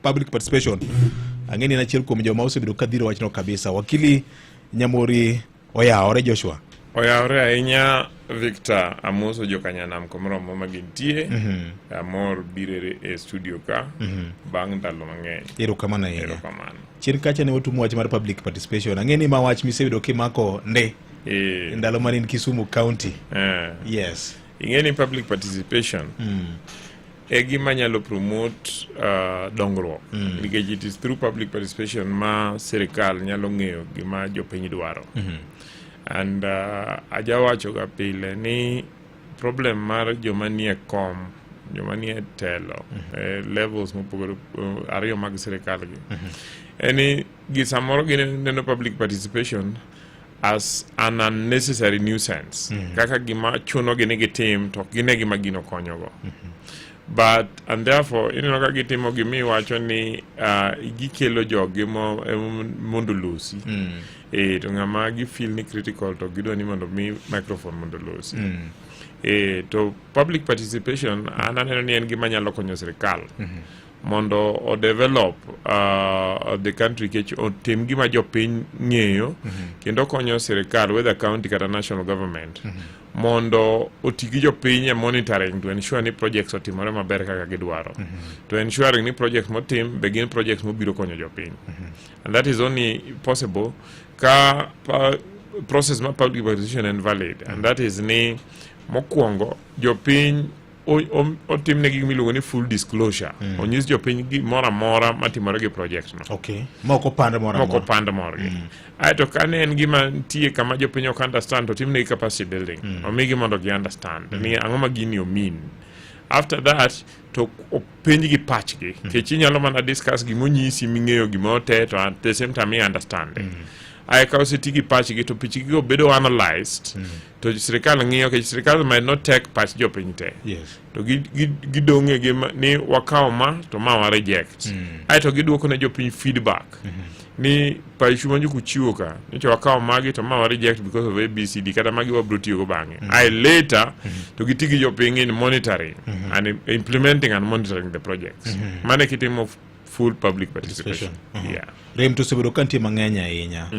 public participation. Ang'e ni en achiel kuom joma osebedo ka dhiro wachno kabisa. Wakili Nyamori, oyawore Joshua? Oyawore ahinya, Victor. Amoso jokanyanam kumoro ma gintie. Amor biro e studio ka bang' ndalo mang'eny. Erokamano ahinya. Erokamano. Chien kacha ne watumo wach mar public participation. Ang'e ni ma wach misebedo kimako nde ndalo mane in Kisumu County. Yes. Ing'e ni public participation e gima nyalo promote dongruok, nikech it is through public participation ma sirikal nyalo ng'eyo gima jopiny dwaro. And ajawacho ga pile ni problem mar joma nie kom, joma nie telo e levels mopogore ariyo mag sirikal gi en ni gi samoro gineno public participation as an unnecessary nuisance, kaka gima chunogi ni gitim to ok gine gima gino konyogo. But and therefore ineno ka gitimo gimiwacho ni gikelo joggi mondo olosi to ng'ama gifeel ni critical to gidwa ni mondo mi microphone mondo olosi. To public participation an aneno ni en gima nyalo konyo sirikal mondo o develop the country, nikech otim gima jopiny ng'eyo kendo konyo sirikal, whether county kata national government, mondo oti gi jopiny e monitoring to ensure ni projects otimore maber kaka gidwaro, to ensuring ni projects motim be gin projects mobiro konyo jopiny. And that is only possible ka process mar public participation en valid, and that is ni mokwongo jopiny otimne gik miluongo ni full disclosure, onyis jopiny gimoro amora matimore gi project no. Okay, mok opand moro mok amora. Opand morgi. Aeto ka ne en gima nitie kama jopiny ok understand, to timnegi capacity building, omigi mondo gi understand ni ang'o ma gini omean. After that to openjgi pachgi, nikech inyalo mana discuss gimonyisi ming'eyo gima ote, to at the same time i understand. Ae ka oseti gi pachgi to pachgi bedo analyzed, to sirikal ng'iyo, nikech sirikal might not take pach jopiny te to gidong' e gima ni wakawo ma to ma wa reject. Aeto giduoko ne jopiny feedback ni pachu ma nyocha ka nyocha wakawo magi to ma wa reject because of ABCD, kata magi wabro tiyogo bang'e. Ae later to giti gi jopiny in monitoring and implementing and monitoring the projects. Mano e kitimo full public participation. Participation. Rem to osebedo ka nitie mang'eny ahinya.